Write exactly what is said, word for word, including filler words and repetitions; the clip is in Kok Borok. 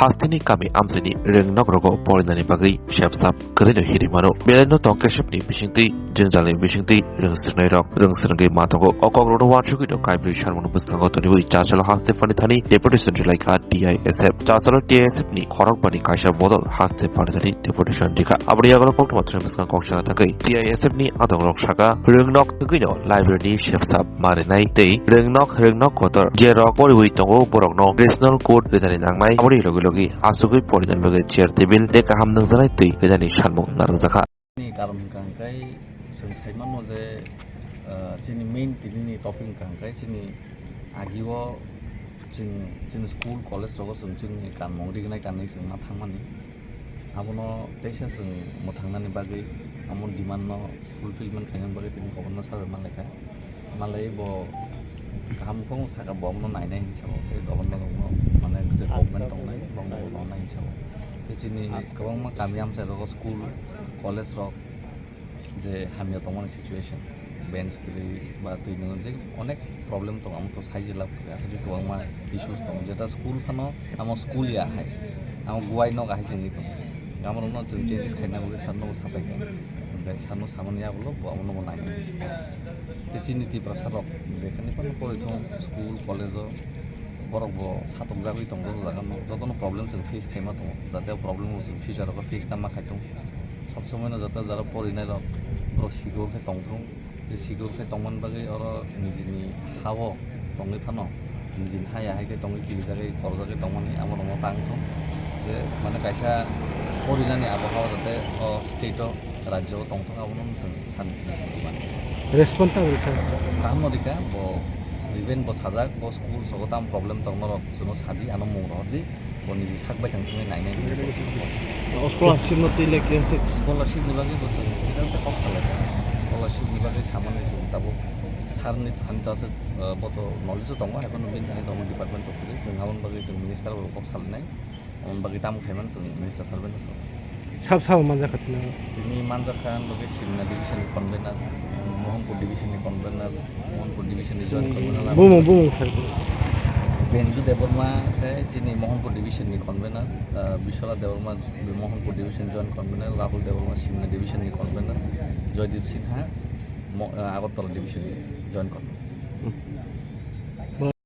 Hasteni kami amchaini rwngnokrogo porinani bagwi sepsap kwrwino hiri mano. Belaino tong kesepni bisingtwi, jwngjalni bisingtwi rwngswrwngnairok rwngswrwngwi ma tongo. O kokrokno uansugwino kaibrwi salmano bwskango toniwi Chachalo haste phanithani deputation rilaikha T I S F. Chachalo T I S F ni khorokbani kaisa bodol haste phanithani deputation rikha. Aboni yagulo koktwma thani bwskango kok sana thangwi T I S F ni adongrok saka, rwngnok wngwino library ni sepsap ma rinai tei rwngnok, rwngnok kotor je rok poriwi tongo, borokno Regional Court rinani nangnai. Aboni logi logi asugwi porinani bagwi chair table tei kaham nungjaknai twi rinani sanmung narwkjakha. Ni karon hwnkha hwnkhe chwng sai mano je, ah, chini main tini ni topic hwnkha hwnkhe chini agio chwng chini school college rogo chwng chini kanmung rignai kanwi chwng ma thangmani. Abono teisa chwng mwthangnani bagwi amo demand no fulfillment khainani bagwi tini governor sir malaikha. Malai bo kaham kong saka bo abono nainai hinwi sabo, tei governor rokno mane je government tongnai bongno bo nonai hinwi sabo. Tei chini kwbangma kami amchai rogo school, college rok je hamya tongmani situation, bench kwrwi ba twi nungwi je onek problem tongo, amo to saijila aswk kwbangma issues tongo, jeta school phano amo school ya hai, amo guai nok ahai chengwi tongo. Amo rokno chwng changes khaina bagwi sir no sapai kha, hwnkhe sir no samani yagulo bo abono bo nainai. Tei chini Tiprasa rok jekhani phano porithong school college o, borok bo satokjagwi tongo joto jaga no, jotono problem chwng face khaima tongo, jate o problem bo chwng future o face ta ma khai thung. Sob somoi no jata jara porinai rok, borok sikor khe tong thung. Tei sikor khe tongmani bagwi oro nijini ha-o tongwi phano, nijini ha ya hai khe tongwi kirijagwi korjagwi tongmani amo rokno tang thung. Je mane kaisa porinani abohawa jate o state o, rajyo o tong thung, abono chwng sani mani. Response ta rikha? Kaham no rikha, bo even bo sajak, bo school sogo tam problem tong norok chwngno sadi, ano mung rohordi. Bo niji sak bai thang thangwi nainai. O scholarship no twi le khe se. Scholarship ni bagwi bo chwng twilang se kok salai. Scholarship ni bagwi samani chwng tabuk sir ni thani ta se, uh, bo to knowledge o tongo, haikhe no bini thani tongo department of police. Chwng aboni bagwi chwng minister bai kok salainai. Aboni bagwi tamo khaimani chwng minister sir bai no salai. Sab sabo manjakha tini. Tini manjakha ang bagwi Simna division ni convener, Mohanpur division ni convener, Mohanpur division ni joint convener. Bumung, bumung sir. Benju Debbarma khe chini Mohanpur division ni convener, ah, Biswanath Debbarma Mohanpur division joint convener, Rahul Debbarma Simna division ni convener, Joydeep Sinha Mo-, ah, Agartala division ni joint convener. Hmm.